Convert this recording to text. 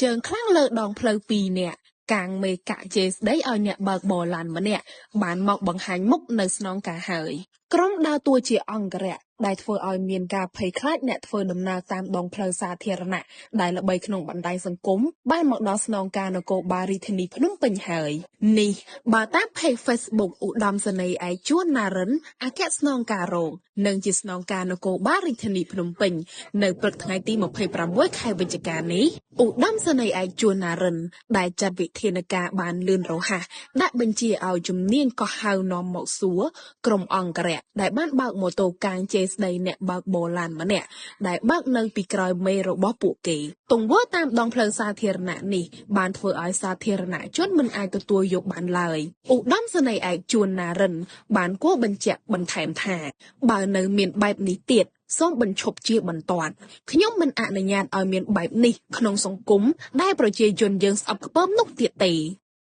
ជើងខ្លាំងលើដងផ្លូវពីរនាក់កាងមេកាក់ជេរស្ដីឲ្យអ្នកបើកបរឡានម្នាក់បានមកបង្ហាញមុខនៅស្នងការហើយក្រុមដើរតួជាអង្គរក្សដែលធ្វើឲ្យមានការភ័យខ្លាចអ្នកធ្វើដំណើរតាមដងផ្លូវសាធារណៈដែលល្បីក្នុងបណ្ដាញសង្គមបានមកដល់ស្នងការនគរបាលរាជធានីភ្នំពេញហើយនេះបើតាម Page Facebook ឧត្តមសេនីយ៍ឯកជួនណារិនអគ្គស្នងការរងនិងជាស្នងការនគរបាលរាជធានីភ្នំពេញនៅព្រឹកថ្ងៃទី26ខែវិច្ឆិកានេះឧត្តមសេនីយ៍ឯកជួនណារិនដែលចាត់វិធានការបានលឿនរហ័សដាក់បញ្ជាឲ្យជំនាញកោះហៅនាំមកសួរក្រុមអង្គរក្សដែលបានបើកម៉ូតូកាងជេរស្ដីអ្នកបើកបរឡានម្នាក់ដែលបើកនៅពីក្រោយមេរបស់ពួកគេទង្វើតាមដងផ្លូវសាធារណៈនេះបានធ្វើឲ្យសាធារណជនមិនអាចទទួលយកបានឡើយឧត្តមសេនីយ៍ឯកជួនណារិនបានគួរបញ្ជាក់បន្ថែមថាបើនៅមានបែបនេះទៀតសូមបញ្ឈប់ជាបន្ទាន់ខ្ញុំមិនអនុញ្ញាតឲ្យមានបែបនេះក្នុងសង្គមដែលប្រជាជនយើងស្អប់ខ្ពើមនោះទៀតទេ។